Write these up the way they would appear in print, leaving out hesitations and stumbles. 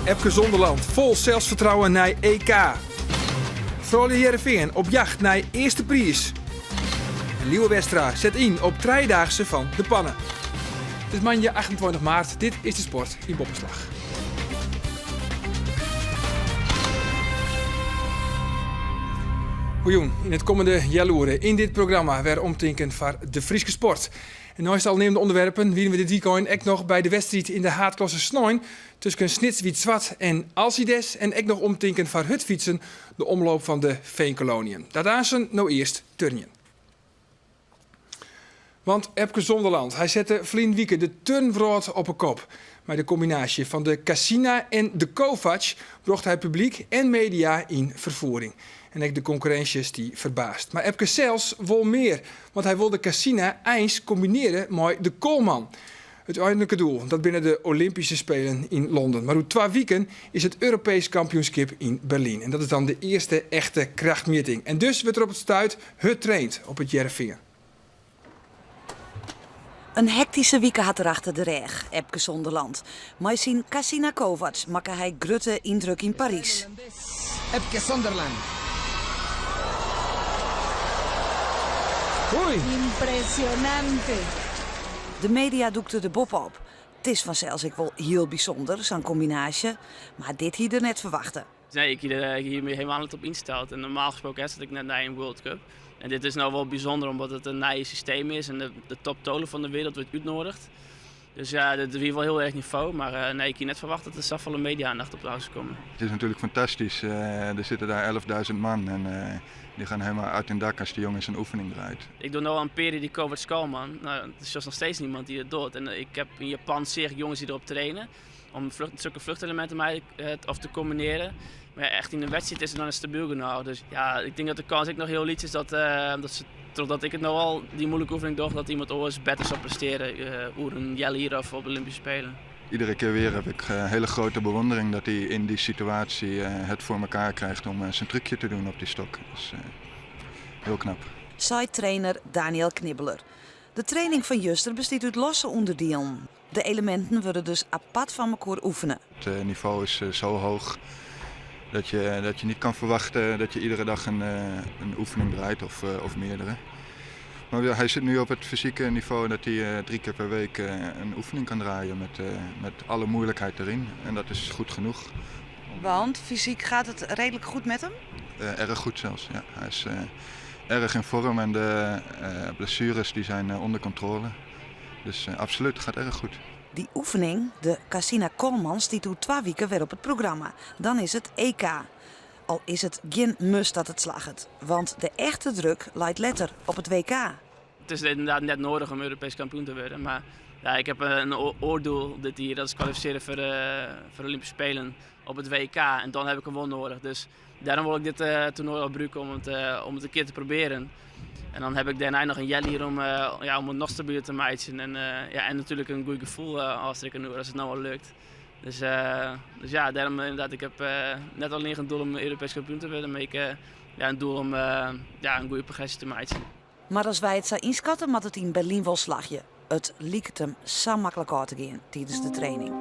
Epke Zonderland fol selsfertrouwen nei EK. Froulju Hearrenfean op jacht nei earste priis. En Lieuwe Westra set yn op trijedaagse fan De Panne. It is moandei 28 maart, dit is de sport yn Boppeslach. Goejûn, yn it kommende healoere yn dit programma wer omtinken foar de Fryske sport. En neist al neamde ûnderwerpen wiene we dit wykein ek noch by de wedstriid yn de haadklasse snein tusken Snits Wyt Swart en Alcides en ek noch omtinken foar hurdfytsen, de omloop fan de Veenkoloniën. Dat aansen, no earst turnjen. Want Epke Zonderland, hy sette ferline wike de turnwrâld op 'e kop. Mei de kombinaasje fan de Cassina en de Kovacs brocht hy publyk en media yn fervoering. En ek de konkurrinsje stie ferbaasd. Mar Epke sels wol mear, want hy wol de Cassina eins kombinearje mei de Kolman. It úteinlike doel, dat binne de Olympyske Spelen yn Londen. Mar oer twa wiken is it Europeesk kampioenskip yn Berlyn. En dat is dan de earste echte krachtmjitting. En dus wurdt der op it stuit hurd traind op It Hearrenfean. In hektyske wike hat er achter de rêch, Epke Zonderland. Mei syn Cassina Kovacs makke hy grutte yndruk yn Parys. Epke Zonderland. Impresionante. De media dûkte der boppe-op. It is fansels ek wol hiel bysûnder, sa'n kombinaasje, mar dit hie er net ferwachte. Nee, ik hie der ik hie my helemaal net op ynsteld. En normaal gesproken hè, sit ik net nei in World Cup. En dit is no wol bysûnder omdat it in nij systeem is en de, de top tolve fan de wereld wurdt útnoadigd. Dus ja, dit wie wol hiel erch nivo, mar eh, nee, ik hie net ferwachte dat der safolle media-aandacht op ôf soe komme. Het is natuurlijk fantastisch. Eh, er zitten daar 11.000 man en eh, die gaan helemaal uit hun dak als die jongen zijn oefening draait. Ik doe nu al een periode die Kovacs Kolman. Nou, er is nog steeds niemand die het doet. En ik heb in Japan zeer jongens die erop trainen om vlucht, zulke vluchtelementen mij, of te combineren. Maar ja, echt in de wedstrijd is het dan een stabiel genoeg. Dus ja, ik denk dat de kans ook nog heel lyts is dat, dat ze, doordat ik het nou al die moeilijke oefening doe, dat iemand oars beter zal presteren. Uh, oer in healjier of op de Olympische Spelen. Iedere keer weer heb ik hele grote bewondering dat hij in die situatie het voor elkaar krijgt om zijn trucje te doen op die stok. Dus heel knap. Seit trainer Daniel Knibbeler. De training fan juster bestiet út losse ûnderdielen. De eleminten wurde dus apart fan mekoar oefene. Het niveau is zo hoog dat je, dat je niet kan verwachten dat je iedere dag een, een oefening draait of, of meerdere. Maar hij zit nu op het fysieke niveau dat hij drie keer per week een oefening kan draaien met, met alle moeilijkheid erin. En dat is goed genoeg. Want fysiek gaat het redelijk goed met hem? erg goed zelfs, ja. Hij is erg in vorm en de blessures die zijn onder controle. Dus absoluut, het gaat erg goed. Dy oefening, de Cassina Kolman, stiet oer twa wiken wer op it programma. Dan is it EK. Al is it gjin must dat it slagget, want de echte druk leit letter op it WK. Het is inderdaad net nodig om Europees kampioen te worden. Maar ja, ik heb een oar doel dit jier, dat is kwalificeren voor de, voor de Olympische Spelen op het WK. En dan heb ik hem wel nodig. Dus daarom wil ik dit uh, toernooi al gebruiken om het, uh, om het een keer te proberen. En dan heb ik daarna nog een healjier om, uh, ja, om het nog stabieler te maken. En, ja, en natuurlijk een goed gevoel als ik als het nou al lukt. Dus, dus ja, daarom inderdaad, ik heb net alleen een doel om Europees kampioen te worden, maar ik ja, een doel om ja, een goede progressie te maken. Mar as wy it sa ynskatte, moat it yn Berlyn wol slagje. It liket him sa maklik ôf te gean tidens de training.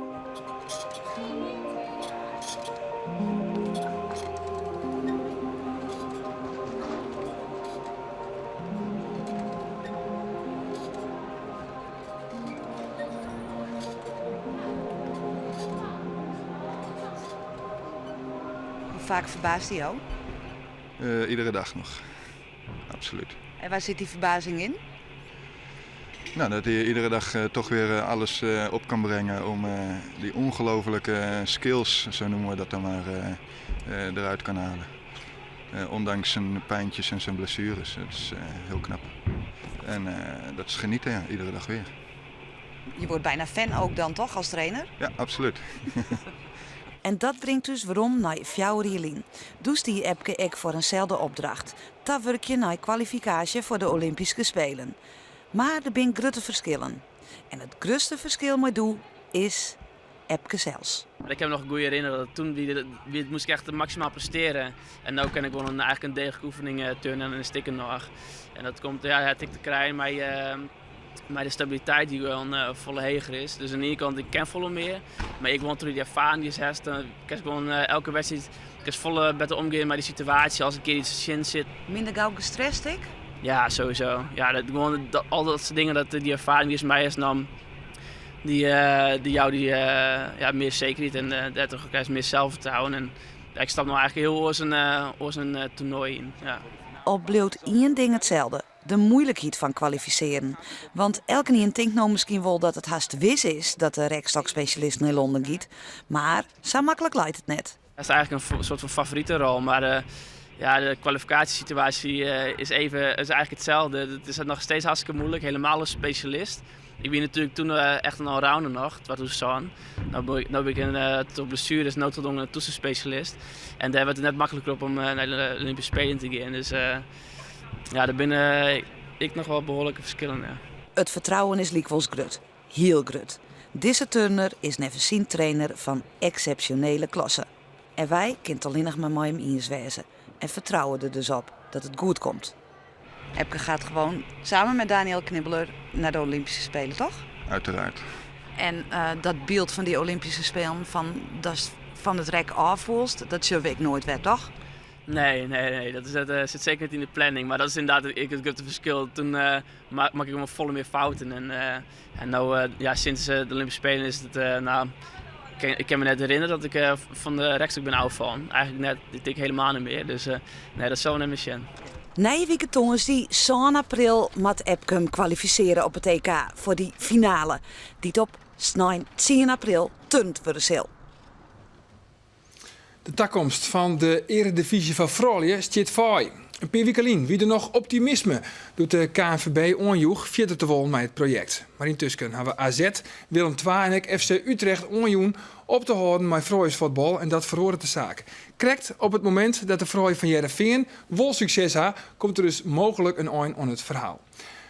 Hoe faak ferbaast hy jo? Iedere dag nog. Absoluut. En waar zit die verbazing in? Nou, dat hij iedere dag toch weer alles op kan brengen om die ongelofelijke skills, zo noemen we dat dan maar, eruit kan halen. Ondanks zijn pijntjes en zijn blessures. Dat is heel knap. En dat is genieten, ja, iedere dag weer. Je wordt bijna fan ook dan toch als trainer? Ja, absoluut. En dat bringt ús werom nei fjouwer jier lyn. Doe stie Epke ek foar inselde opdracht, tawurkje nei kwalifikaasje foar de Olympyske Spelen. Mar der binne grutte ferskillen. En it grutste ferskil mei doe is Epke sels. Ik kin my noch goed herinnere dat toen wie, wie, moest ik echt maximaal presteren. En nu kan ik gewoon een, eigenlijk een degelijke oefening turnen en een stikken nog. En dat komt, ja, het ik te krijen, maar uh, Mei de stabiliteit dy't gewoan folle heger is. Dus oan de iene kant, ik ken folle mear, mar ek gewoan troch dy erfaring dy'tst hast, dan kinst gewoan elke wedstriid kinst folle better omgean mei de situaasje as in kear iets tsjin sit. Minder gau gestrest ek? Ja, sowieso. Ja, dat, gewoan dat, al dat soart dingen, dat, dy erfaring dy'tst mei hast nommen, dy, dy jout dy ja, mear sekerheid en dêrtroch krijst mear zelfvertrouwen. En ja, ik stap no eigentlik hiel oars in, oars in toernoai yn. Ja. Al bliuwt ien ding itselde, de moeilikheid fan kwalifisearjen. Want elkenien tinkt no miskien wol dat it hast wis is dat de rekstokspesjalist nei Londen giet, mar sa maklik leit it net. Dat is eigentlik in soart fan favoriterol, mar ja, de kwalifikaasjesituaasje is, even, is eigentlik itselde. It is noch steeds hartstikke moeilik, helemaal as spesjalist. Ik wie natuerlik toen echt in allrounder noch, 2007. No bin ik, no bin ik in, troch blessueres noodgedwongen in toetsenspesjalist. En dêr wurdt it net makliker op om nei de Olympische Spelen te gean. Dus ja, der binne ek noch wol behoarlike ferskillen. Ja. It fertrouwen is lykwols grut, hiel grut. Dizze turner is neffens syn trainer fan eksepsjonele klasse. En wy kinne it allinnich mar mei him iens wêze en fertrouwe der dus op dat it goed komt. Epke gaat gewoon samen met Daniel Knibbeler naar de Olympische Spelen, toch? Uiteraard. En dat byld fan dy Olympische Spelen, fan datst fan it rek ôffoelst, dat sjogge we ek noait wer, toch? Nee, nee, nee. Dat, is, dat eh, sit seker net yn de planning. Mar dat is ynderdaad ek it grutte ferskil. Toen uh, makke ik gewoan folle mear fouten. En, uh, en no, uh, ja, sinds de Olympische Spelen is it, no, ik kin my net herinnerje dat ik fan de rekstok bin ôffallen. Eigentlik net, ik tink helemaal net mear. Dus nee, dat sille we net mear sjen. Nije wike tongersdei sân april moat Epke him kwalifisearje op it EK foar dy finale, dy't op snein tsien april turnd wurde sil. De takomst fan de earedivyzje foar froulju stiet faai. In pear wike lyn wie der noch optimisme doe't de KNVB oanjoech fierder te wollen mei it projekt. Mar yntusken hawwe AZ, Willem II en ek FC Utrecht oanjûn op te hâlden mei frouljusfuotbal en dat feroaret de saak. Krekt op it momint dat de froulju fan Hearrenfean wol sukses ha, komt der dus mooglik in ein oan it ferhaal.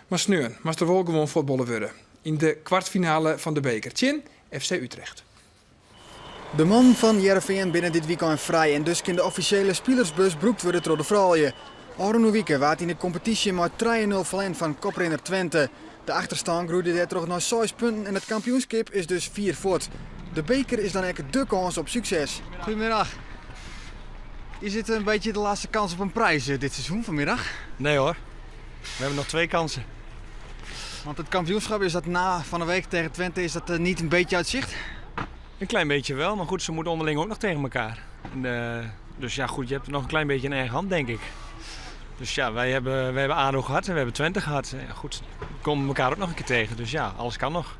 Mar sneon moast der wol gewoan fuotballe wurde yn de kwartfinale fan de beker tsjin FC Utrecht. De mannen fan Hearrenfean binne dit wykein frij en dus kin de offisjele spilersbus brûkt wurde troch de froulju. Ofrûne wike waard yn de kompetysje mei trije nul ferlern fan koprinner Twente. De achterstân groeide dêrtroch nei seis punten en it kampioenskip is dus fier fuort. De beker is dan ek dé kâns op sukses. Goedemiddag. Is dit een beetje de laatste kans op een prijs dit seizoen vanmiddag? Nee hoor, we hebben nog twee kansen. Want het kampioenschap is dat na van de week tegen Twente is dat niet een beetje uit zicht? Een klein beetje wel, maar goed, ze moeten onderling ook nog tegen elkaar. En, dus ja, goed, je hebt nog een klein beetje in eigen hand, denk ik. Dus ja, wij hebben ADO gehad en we hebben Twente gehad. Ja, goed, we komen elkaar ook nog een keer tegen. Dus ja, alles kan nog.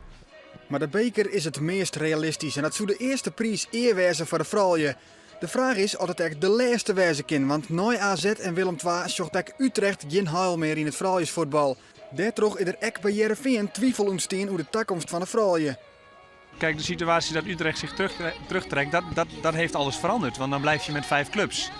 Maar de beker is it meast realistysk en dat soe de earste priis ea wêze foar de froulju. De fraach is oft it ek de lêste wêze kin, want nei AZ en Willem II sjocht ek Utrecht gjin heil mear yn it frouljusfuotbal. Dêrtroch is der ek by Hearrenfean twifel ûntstien oer de takomst fan de froulju. Kijk, de situatie dat Utrecht zich terugtrekt, dat heeft alles veranderd. Want dan blijf je met 5 clubs.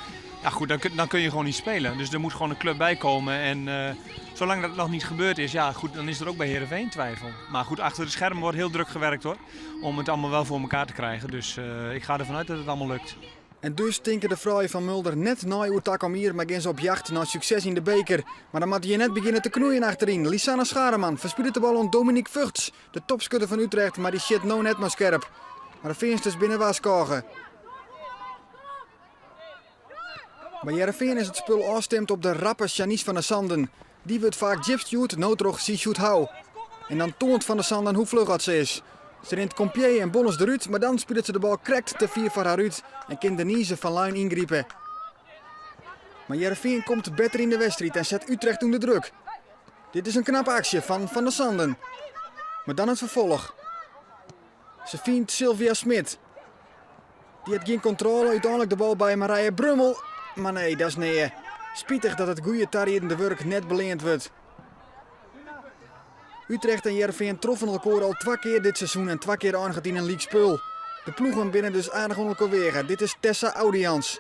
Ja goed, dan kun je gewoon niet spelen. Dus er moet gewoon een club bij komen. En zolang dat nog niet gebeurd is, ja goed, dan is er ook bij Heerenveen twijfel. Maar goed, achter de schermen wordt heel druk gewerkt hoor. Om het allemaal wel voor elkaar te krijgen. Dus ik ga ervan uit dat het allemaal lukt. En dus tinke de froulju fan Mulder net nei oer takom jier, mar gean se op jacht nei sukses yn de beker. Mar dan moatte je net begjinne te knoeien achteryn. Lisanne Schareman ferspilet de bal oan Dominique Vugts, de topskutter fan Utrecht, mar dy sjit no net mei skerp. Mar de Feansters binne warskôge. By Hearrenfean is it spul ôfstimd op de rappe Shanice van de Sanden. Dy wurdt faak djip stjoerd, no troch Sjoerd Hou. En dan toant Van de Sanden hoe fluch oft se is. Se rint Compier en Bonnes derút, mar dan spilet se de bal krekt te fier foar har út en kin Denise van Luijn yngripe. Mar Hearrenfean komt better yn de wedstriid en set Utrecht ûnder druk. Dit is in knappe aksje fan Van de Sanden. Mar dan it ferfolch. Se fynt Sylvia Smit. Dy hat gjin kontrôle, úteinlik de bal by Marije Brummel. Mar nee, dat is nea. Spitich dat it goede tariedende wurk net beleand wurdt. Utrecht en Hearrenfean troffen elkoar al twa kear dit seizoen en twa kear einiget yn in lyk spul. De ploegen binne dus aardich oan elkoar weage. Dit is Tessa Oudejans.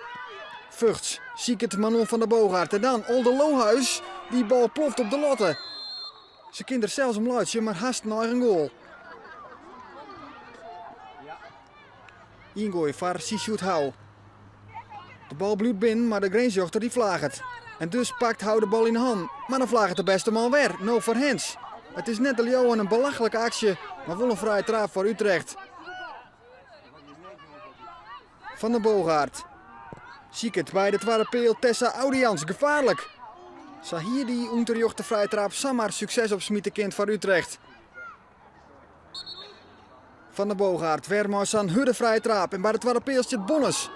Vugts siket Manon van der Boogaard en dan Olde Lohuis. Dy bal ploft op de latte. Se kin der sels om laitsje, mar hast in eigen goal. Yngoai foar Sjoerd Hou. De bal bliuwt binnen, mar de grinsrjochter dy flaget. En dus pakt Hou de bal yn 'e hannen. Mar dan flaget de bêste man wer, no foar hands. It is net te leauwen, in belachlike aksje, mar wol in frije traap foar Utrecht. Van den Boogaard siket by de twadde peal Tessa Oudejans, gefaarlik! Sa hie dy ûnterjochte frije traap samar sukses opsmite kind foar Utrecht. Van den Boogaard wer mei sa'n hurde frije traap en by de twadde peal stiet Bonnes.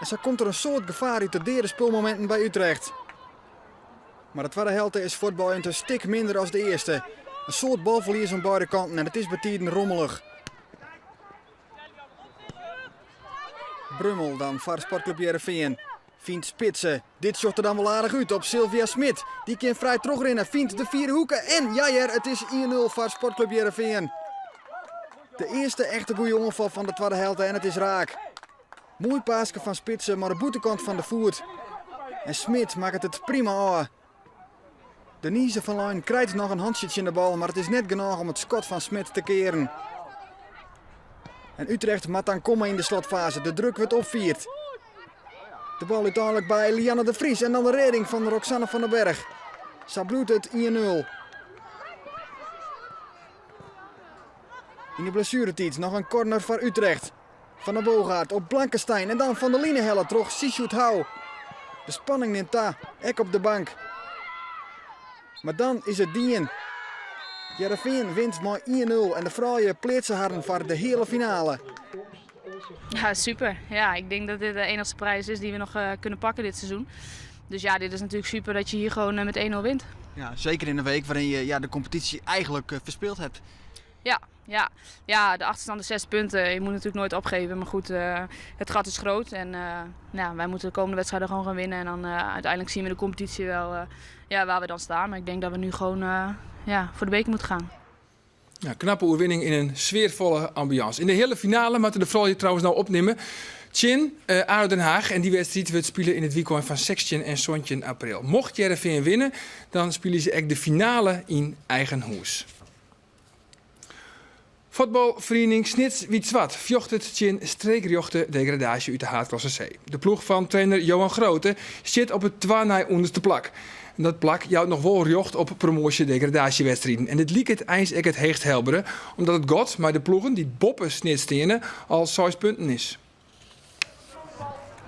En sa komt der in soad gefaar út de deade spulmominten by Utrecht. Mar de twadde helte is fuotbaljend in stik minder as de earste. In soad balferlies oan beide kanten en it is betiden rommelich. Brummel dan foar Sportklup Hearrenfean. Fynt Spitse. Dit sjocht der dan wol aardich út op Sylvia Smit. Dy kin frij trochrinne, fynt de fiere hoeke en ja hear, it is 1-0 foar Sportklup Hearrenfean. De earste echte goeie oanfal fan de twadde helte en it is raak. Moai paaske fan Spitse mei de bûtenkant fan de foet. En Smit makket it prima ôf. Denise van Luijn krijt noch in hantsje tsjin de bal, mar it is net genôch om it skot fan Smit te kearen. En Utrecht moat dan komme yn de slotfaze. De druk wurdt opfierd. De bal úteinlik by Lianne de Vries en dan de rêding fan Roxanne van den Berg. Sa bliuwt it 1-0. Yn de blessueretiid noch in corner foar Utrecht. Van den Boogaard op Blankenstein en dan fan de line helle troch Sishoet Hou. De spanning nimt ta, ek op de bank. Mar dan is it dien. Hearrenfean wint mei 1-0 en de froulju pleatse harren foar de heale finale. Ja, super. Ja, ik denk dat dit de enigste prijs is die we nog uh, kunnen pakken dit seizoen. Dus ja, dit is natuurlijk super dat je hier gewoon eh, met 1-0 wint. Ja, zeker in een week waarin je ja, de competitie eigenlijk uh, verspeeld hebt. Ja, ja. ja, de achterstand is 6 punten. Je moet natuurlijk nooit opgeven. Maar goed, uh, het gat is groot. En uh, nou, wij moeten de komende wedstrijden gewoon gaan winnen. En dan uh, uiteindelijk zien we de competitie wel ja, waar we dan staan. Maar ik denk dat we nu gewoon ja, voor de beker moeten gaan. Ja, knappe oerwinning yn in sfearfolle ambiance. Yn de heale finale moatte de froulju trouwens no opnimme tsjin uh, ADO Den Haag. En dy wedstriid wurdt spile yn it wykein fan 16 en 17 april. Mocht Hearrenfean winne, dan spylje se ek de finale yn eigen hûs. Fuotbalferiening Snits Wyt Swart fjochtet tsjin streekrjochte degradaasje út de haadklasse C. De ploech fan trainer Johan Groote stiet op it twa nei ûnderste plak. En dat plak jout noch wol rjocht op promoasje-degradaasjewedstriden. En dit liket eins ek it heechst helbere, omdat it gat mei de ploegen dy't boppe Snits steane al seis punten is.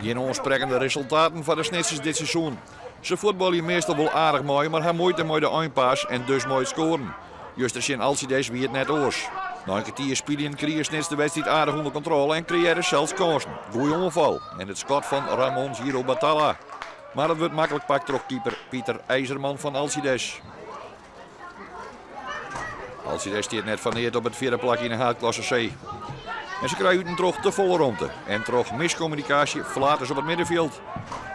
Gjin oansprekkende resultaten foar de Snitsers dit seizoen. Se fuotbalje meastal wol aardich mei, mar ha muoite mei de einpaas en dus mei it skoaren. Juster tsjin Alcides wie it net oars. Nei in kertier spyljen krige Snits de wedstriid aardich ûnder kontrôle en kreëarre sels kânsen. Goeie oanfal en it skot fan Ramon Giro Batalla. Mar it wurdt maklik pakt troch keeper Pieter IJzerman fan Alcides. Alcides stiet net foar neat op it fjirde plak yn de haadklasse C. En se krije út en troch te folle romte. En troch miskommunikaasje flaters op it middenfjild.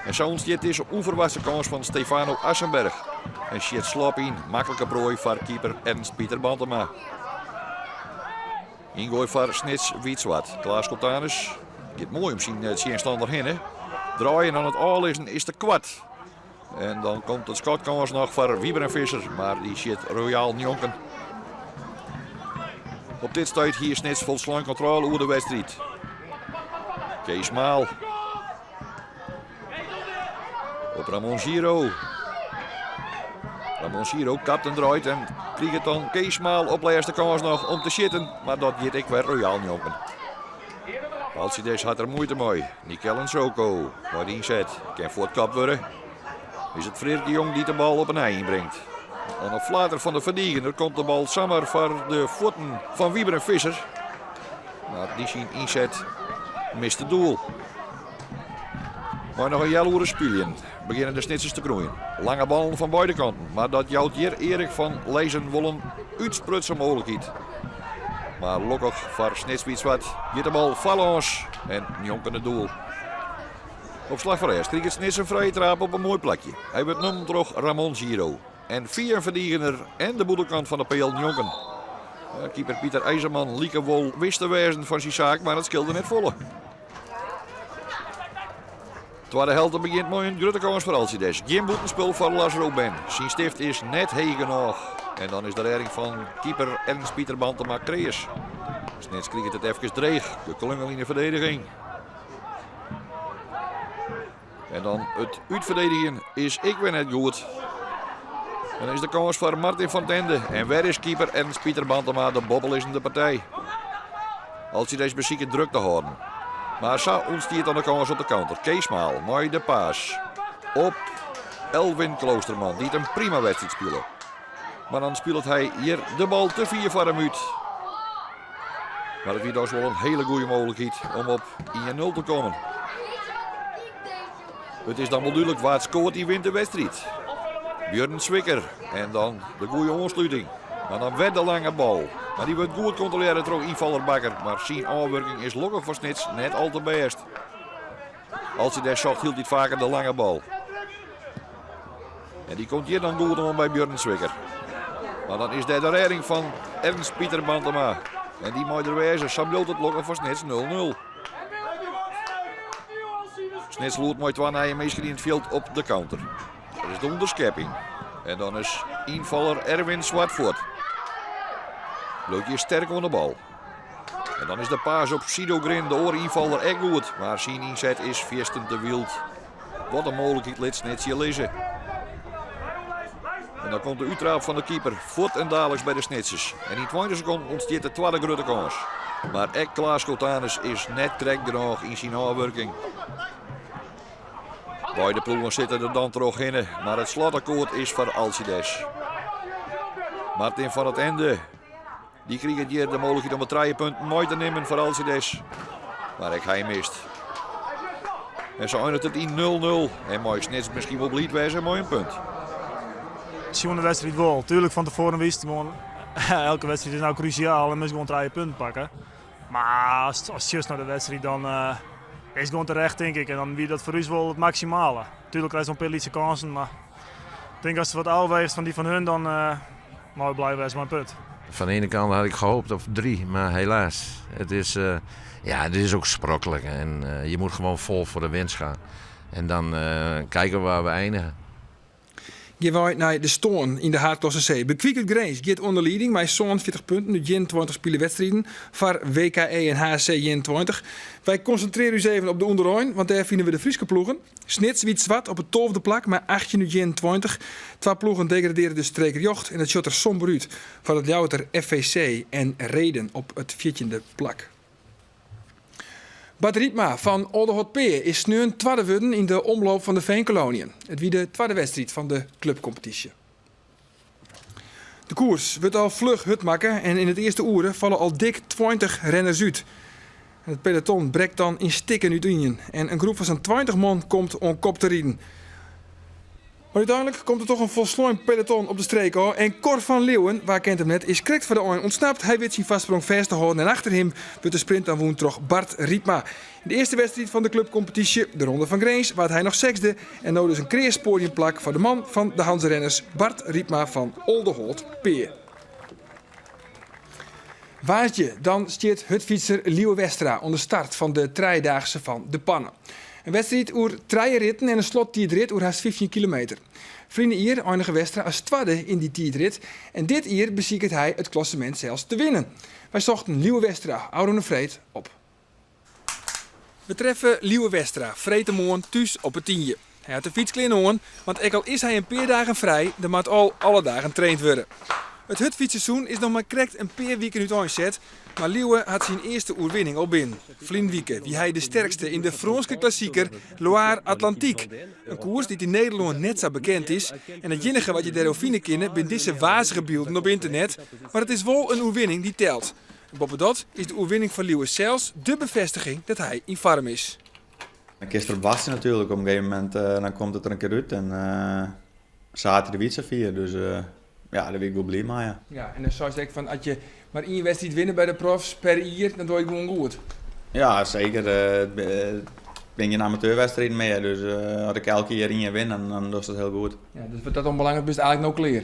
En sa ûntstiet dizze ûnferwachtse kâns fan Stefano Assenberg. En sjit slop yn, maklike proai foar keeper Ernst Pieter Bantema. Yngoai foar Snits Wyt Swart. Klaas Schotanus giet moai om syn tsjinstanner hinne. Draaien oan it ôflizzen is te koart. En dan komt it skotkâns noch foar Wybren Visser, mar dy sjit royaal njonken. Op dit stuit hie Snits folslein kontrôle oer de wedstriid. Kees Maal. Op Ramon Giro. Ramon Giro kapt en draait en kriget dan Kees Maal op lêste kâns noch om te sjitten, mar dat giet ek wer royaal njonken. Alcides hat der muoite mei. Nikel Soko mei de ynset kin fuortkapt wurde. Is it Freerk de Jong dy't de bal op 'e nij ynbringt. Oan in flater fan de ferdigener komt de bal samar foar de fuotten fan Wybren Visser. Mar dy syn ynset mist it doel. Mei noch in healoere spyljen begjinne de Snitsers te groeien. Lange ballen fan beide kanten, mar dat jout hjir Erik van Lezen wol in útsprutsen mooglikheid. Mar lokkich foar Snits Wyt Swart giet de bal foarlâns en njonken it doel. Op slach fan rêst kriget Snits in frije traap op in moai plakje. Hy wurdt nommen troch Ramon Giro. En fia in ferdigener en de bûtenkant fan de peal njonken. Keeper Pieter IJzerman like wol wis te wêzen fan syn saak, mar it skeelde net folle. Twadde helte begjint mei in grutte kâns foar Alcides. Gjin bûtenspul foar Lazaro Ben. Syn stift is net heech genôch. En dan is de rêding fan keeper Ernst Pieter Bantema kreas. Snits kriget it efkes dreech. Geklungel yn de ferdediging. En dan it útferdedigjen is ek wer net goed. Dan is de kâns foar Martin van 't Ende en wer is keeper Ernst Pieter Bantema de boppelizzende partij. Alcides besiket druk te hâlden. Mar sa ûntstiet dan de kâns op de counter. Kees Maal mei de pass op Elwin Kloosterman, dy't in prima wedstriid spile. Mar dan spilet hy hjir de bal te fier foar him út. Mar it wie dochs wol in hiele goede mooglikheid om op 1-0 te kommen. It is dan wol dúdlik wa't skoart dy wint de wedstriid. Björn Zwikker en dan de goede oansluting. Mar dan wer de lange bal. Mar dy wurdt goed kontrolearre troch ynfaller Bakker. Mar syn ôfwurking is lokkich foar Snits net al te bêst. Alcides socht hieltyd faker de lange bal. En dy komt hjir dan goed oan by Björn Zwikker. Mar dan is dêr de rêding fan Ernst Pieter Bantema. En dy mei der wêze, sa bliuwt it lokkich foar Snits 0-0. Snits loert mei twa nije minsken yn it fjild op de counter. Dat is de ûnderskepping. En dan is ynfaller Erwin Zwart fuort. Bliuwt hjir sterk oan de bal. En dan is de pass op Sido Grin, de oare ynfaller, ek goed. Mar syn ynset is fierstente wyld. Wat in mooglikheid lit Snits hjir lizze. En dan komt de úttraap fan de keeper fuort en daliks by de Snitsers. En yn 20 sekonden ûntstiet de twadde grutte kâns. Mar ek Klaas Schotanus is net krekt genôch yn syn ôfwurking. Beide ploegen sitte der dan trochhinne, mar it slotakkoart is foar Alcides. Martin van het Ende, dy kriget hjir de mooglikheid om de trije punten mei te nimmen foar Alcides. Mar ek hy mist. En sa einiget it yn 0-0 en mei Snits miskien wol bliid wêze mei in punt. Sjoen de wedstriid wol. Tuurlijk fan tefoaren wist gewoan elke wedstriid is nou krusiaal en moast gewoan trije punten pakke. Mar ast sjochst nei de wedstriid dan uh, is it gewoan terecht tink ik. En dan wie dat foar ús wol it maksimale. Tuurlijk krijst wol in pear lytse kânsen, mar ik tink ast wat ôfweechst fan dy fan hun dan uh, meie we blij wêze mei in punt. Van de ene kant had ik gehoopt op drie, maar helaas. Het is, uh, ja, het is ook sprokkelijk en uh, je moet gewoon vol voor de winst gaan. En dan uh, kijken we waar we eindigen. Gean wy nei de stân yn de haadklasse C. Bekwik út Grins giet oan de lieding mei 47 punten út 21 spile wedstriden foar WKE en HSC 21. Wy konsintrearje ús even op de ûnderein, want dêr fine we de Fryske ploegen. Snits wyt swart op it tolfde plak mei 18 út 21. Twa ploegen degradearje dus streekrjocht en it sjocht der somber út foar it Ljouwerter FVC en Rheden op it fjirtjinde plak. Bart Riepma fan Aldeholtpea is sneon twadde wurden yn de Omloop van de Veenkoloniën. It wie de twadde wedstriid fan de klupkompetysje. De koers wurdt al fluch hurd makke en yn it earste oere falle al dik 20 renners út. En it peloton brekt dan yn stikken útien en in groep fan sa'n 20 man komt oan kop te riden. Mar úteinlik komt der toch in folslein peloton op de streek ôf en Cor van Leeuwen, wa kent him net, is krekt foar de ein ûntsnapt. Hy wit syn foarsprong fêst te hâlden en achter him wurdt de sprint dan wûn troch Bart Riepma. Yn de earste wedstriid fan de klupkompetysje, de Ronde fan Grins, waard hy noch sechsde en no dus in kreas poadiumplak foar de man fan de Harnzerrenners, Bart Riepma fan Oldeholtpea. Woansdei dan stiet hurdfytser Lieuwe Westra oan de start fan de trijedaagse fan De Panne. In wedstriid oer trije ritten en in slottiidrit oer hast 15 kilometer. Ferline jier einige Westra as twadde yn dy tiidrit en dit jier besiket hy it klassemint sels te winnen. Wy sochten Lieuwe Westra ôfrûne freed op. We treffe Lieuwe Westra freedtemoarn thús op 'e Tynje. Hy hat de fytsklean oan, want ek al is hy in pear dagen frij, der moat al alle dagen traind wurde. It hurdfytsseizoen is noch mar krekt in pear wiken úteinset, mar Lieuwe hat syn earste oerwinning al binnen. Ferline wike wie hy de sterkste yn de Frânske klassiker Loire Atlantique, in koers dy't yn Nederlân net sa bekend is en it iennige wat je dêroer fine kinne binne dizze wazige bylden op ynternet, mar it is wol in oerwinning dy't telt. En boppedat is de oerwinning fan Lieuwe sels de befêstiging dat hy yn foarm is. Dan kinst derop wachtsje natuerlik. Op in gegeven momint dan komt it der in kear út en saterdei wie it safier. Dus ja, dêr wie ik wol bliid mei. Ja. Ja, en dan seist ek fan as je mar ien wedstriid winne by de profs per jier, dan doar je gewoan goed. Ja, seker. It binne gjin amateurwedstriden mear, dus as ik elke jier ien win, dan dochst it hiel goed. Ja, dus wat dat oanbelanget bist eigentlik no klear?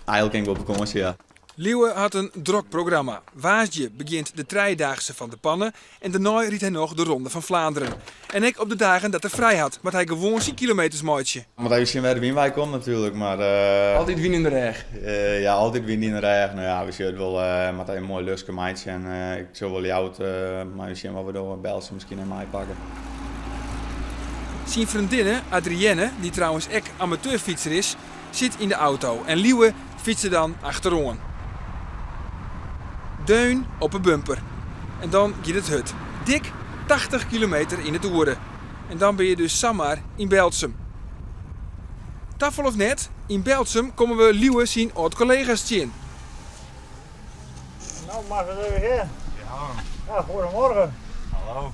Eigentlik kin ik wol op fakânsje, ja. Lieuwe hat in drok programma. Woansdei begjint de trijedaagse fan De Panne en dêrnei rydt hy noch de Ronde fan Flaanderen. En ek op de dagen dat er frij hat, moat hy gewoan syn kilometers meitsje. Moat even sjen wêr't de wyn wei komt natuerlik, mar... Altyd wyn yn de rêch? Ja, altyd wyn yn de rêch. No ja, we sjogge it wol. Moat even in moai luske meitsje en ik sil wol Ljouwert, mar even sjen wat we dogge. Berltsum miskien even meipakke. Syn freondinne Adrienne, dy't trouwens ek amateurfytser is, sit yn de auto en Lieuwe fytst der dan achteroan. Deun op 'e bumper. En dan giet it hurd. Dik 80 kilometer yn it oere. En dan bin je dus samar yn Berltsum. Tafal of net, yn Berltsum komme we Lieuwe syn âld-kollega's tsjin. Nou, mag het even hier. Ja. Ja, goedemorgen. Hallo.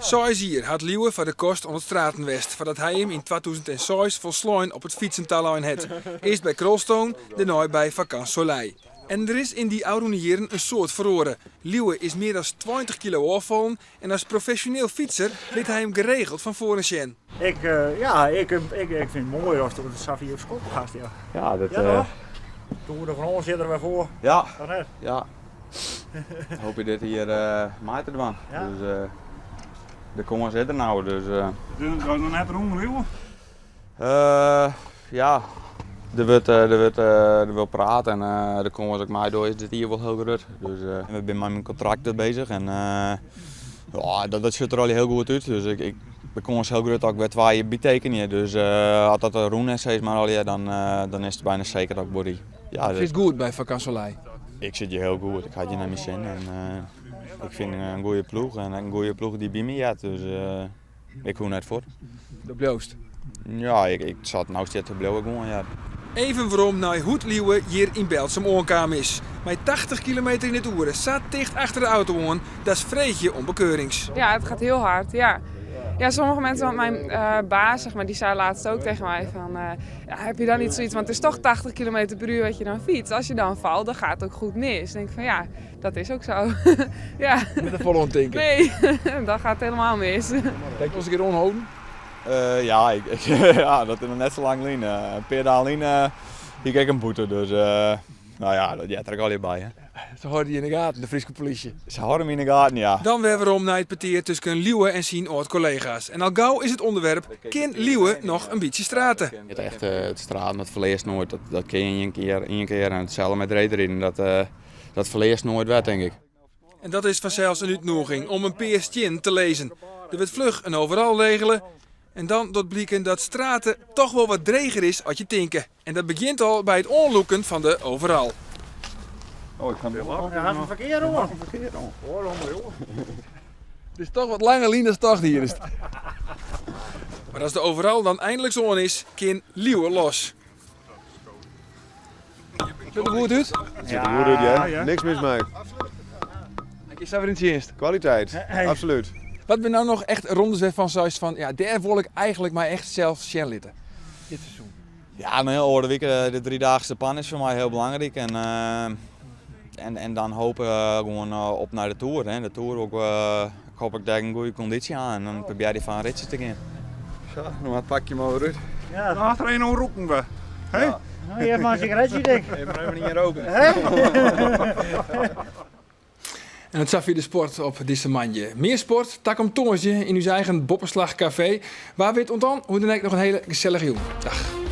Seis jier hat Lieuwe foar de kost oan it straten west, foardat hy him yn 2006 folslein op it fytsen talein hat. Earst by Krolstone, dêrnei by Vacansoleil. En der is yn dy ôfrûne jierren in soad feroare. Lieuwe is mear as 20 kilo ôffallen en as profesjoneel fytser lit hy him geregeld fan foaren sjen. Ik, eh, ja, ik, ik, ik vind het mooi als je de Safi op schop gaat. Ja, ja dat... Ja, toch? Tour de France zit er weer voor. Ja. Toch net? Ja. Hoop je dit hier uh, mei te dwaan. Ja. Dus uh, de kâns is der nou. Dus, uh, Doe je nog net rûn, Lieuwe? Uh, ja, der wurdt, der wurdt, der wurdt praat en de kâns dat ik meidoch is dit jier wol hiel grut. Dus we binne mei myn kontrakt beuzich en ja, dat, dat sjocht der al hiel goed út. Dus ik, ik, de kâns is hiel grut dat ik wer twa jier bytekenje. Dus as dat rûn is, sis mar allegear, dan, dan is it byna seker dat ik wol ryd. Ja, Fynst it goed by Vacansoleil? Ik sit hjir hiel goed. Ik ha it hjir nei myn sin. En, ik fyn in goede ploech en in goede ploech dy't by my heart. Dus ik hoech net fuort. Do bliuwst? Ja, ik, ik sa't no stiet, bliuw ik gewoan, ja. Even werom nei hoe't Lieuwe hjir yn Berltsum oankaam is. Mei 80 kilometer yn it oere sa ticht achter de auto oan, dat is freegje om bekeurings. Ja, het gaat heel hard, ja. Ja, sommige mensen, want mijn baas, zeg maar, die zei laatst ook tegen mij van... ja, heb je dan niet zoiets, want het is toch 80 kilometer per uur wat je dan fietst. Als je dan valt, dan gaat het ook goed mis. Dan denk ik van ja, dat is ook zo. ja. Net der folle oan tinke. Nee, dan gaat het helemaal mis. Hast wolris in kear oanholden? Uh, ja, ik, ik, ja, dat is noch net sa lang lyn. In pear dagen lyn hie ik ek in boete, dus no ja, dat heart der ek allegear by. Hè. Se hâlde dy yn de gaten, de Fryske polysje. Se hâlde my yn de gaten, ja. Dan wer werom nei it petear tusken Lieuwe en syn âld-kollega's. En al gau is it ûnderwerp, kin Lieuwe noch in bytsje strate? It echte it straten, dat ferlearst noait. Dat, dat kin je ien kear, ien kear. En itselde mei reedriden, dat, dat ferlearst noait wer, tink ik. En dat is fansels in útnûging om in pear stiennen te lizzen. Der wurdt fluch in overal regele. En dan docht bliken dat strate toch wol wat dreger is as je tinke. En dat begjint al by it oanlûken fan de overal. Oh, ik ga Ja, hast in ferkear oan. Ferkear oan. Het is toch wat langer lyn as tocht hier. Is Mar as de overal dan einliks oan is, kin Lieuwe los. Sjocht der goed út? Het ziet er goed uit, ja. ja. Niks mis mee. Ik is weer in tsjinst. Kwaliteit, absoluut. Wat binne no noch echt rondes wêrfan'tst seist fan, ja, dêr wol ik eigentlik my echt sels sjen litte? Dit seizoen. Ja, no ja, oare wike de Driedaagse De Panne is foar my hiel belangryk. En, en, en dan hope gewoan op nei de Tour. Hè. De Tour ook, ik hoop ik dêr in goede kondysje ha en dan probearje foar in ritsje te gean. Sa, no pak je mar wer út. Ja. Dan achter een roken we. Hè? Ja. Nou, je hebt maar een sigaretje, denk ik. Even even niet roken. Hè? En dat safier de sport op dizze moandei. Mear sport, takom tongersdei yn ús eigen Boppeslach Kafee. Wa wit oant dan, hoe dan ek noch in hiele gesellige jûn. Dag.